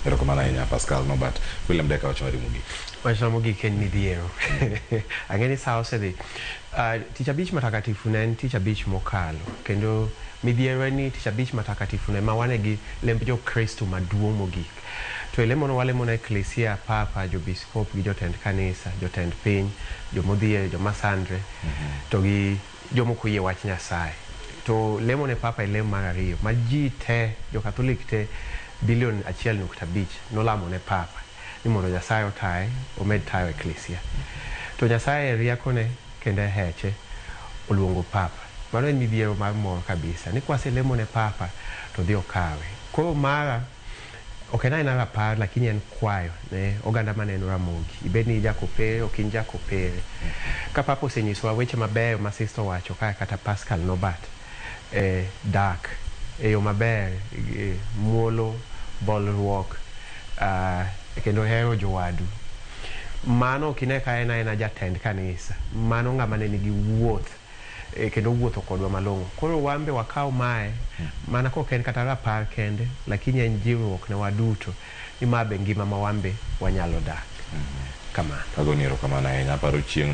Erokamano ahinya Pascal Nobat. William Deka, wach mari mogik. Wachna mogik en midhiero. Ang'e ni sa osedhi. Tich abich matakatifu ne en tich abich mokalo. Kendo midhiero en ni tich abich matakatifu ne ma wane gi lemb jo-Kristo maduong' mogik. To e lemono walemo ne Eklesia, Papa, jobiskop gi jotend kanisa, jotend piny, jomodhier, joma sandre, to gi jomok oyie wach Nyasaye. To lemo ne Papa e lemo mar ariyo ma ji te, jo-Katholik te, bilion 1.5 nolamo ne Papa ni mondo Nyasaye otaye, omed tayo Eklesia. To Nyasaye e riekone kendo e heche oluongo Papa. Mano en midhiero mar mor kabisa ni kwaselemo ne Papa to dhi okawe. Koro mara ok en aena rapar lakini en kwayo ne oganda maneno Ramogi. Ibed ni jakopere ok in jakopere. Ka Papa osenyisowa weche mabeyo ma sister owacho kae kata Pascal Nobat, dak e yo maber, muolo, bolruok, kendo hero jowadu. Mano ok ine ka en aena jatend kanisa. Mano ng'ama ne nigi wuoth kendo wuotho kodwa malong'o. Koro wan be wakaw mae mana kok en kata rapar kende, lakini en jiwruok ne waduto ni ma be ngima ma wan be wanyalo dak. Kamano. Agoni erokamano ahinya. Aparo chieng'